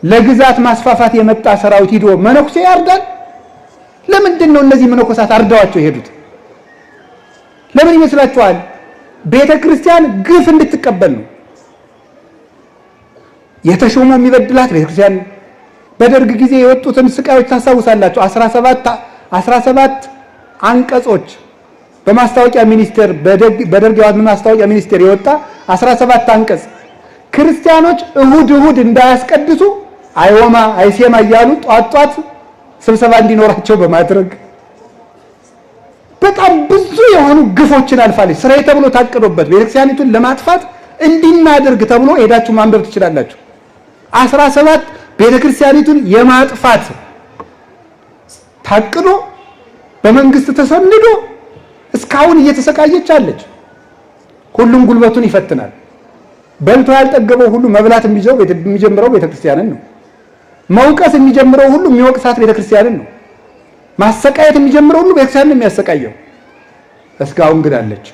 ለግዛት ማስፋፋት የመጣ ሰራዊት ሂዶ መነኩሴ ያርዳል? ለምንድን ነው እነዚህ መነኮሳት አርደዋቸው የሄዱት? ለምን ይመስላችኋል? ቤተ ክርስቲያን ግፍ እንድትቀበል ነው። የተሾመው የሚበድላት ቤተ ክርስቲያን። በደርግ ጊዜ የወጡትን ስቃዮች ታስታውሳላችሁ። 17 አንቀጾች በማስታወቂያ ሚኒስቴር፣ በደርግ ማስታወቂያ ሚኒስቴር የወጣ 17 አንቀጽ፣ ክርስቲያኖች እሁድ እሁድ እንዳያስቀድሱ አይወማ አይሴማ እያሉ ጧት ጧት ስብሰባ እንዲኖራቸው በማድረግ በጣም ብዙ የሆኑ ግፎችን አልፋለች። ስራዬ ተብሎ ታቅዶበት ቤተክርስቲያኒቱን ለማጥፋት እንዲናደርግ ተብሎ ሄዳችሁ ማንበብ ትችላላችሁ። 17 ቤተክርስቲያኒቱን የማጥፋት ታቅዶ በመንግስት ተሰንዶ እስካሁን እየተሰቃየች አለች። ሁሉም ጉልበቱን ይፈትናል። በልቶ ያልጠገበው ሁሉ መብላት የሚጀምረው ቤተክርስቲያንን ነው። መውቀስ የሚጀምረው ሁሉ የሚወቅሳት ቤተክርስቲያንን ነው። ማሰቃየት የሚጀምረው ሁሉ ቤተክርስቲያንን ነው የሚያሰቃየው። እስካሁን ግን አለች።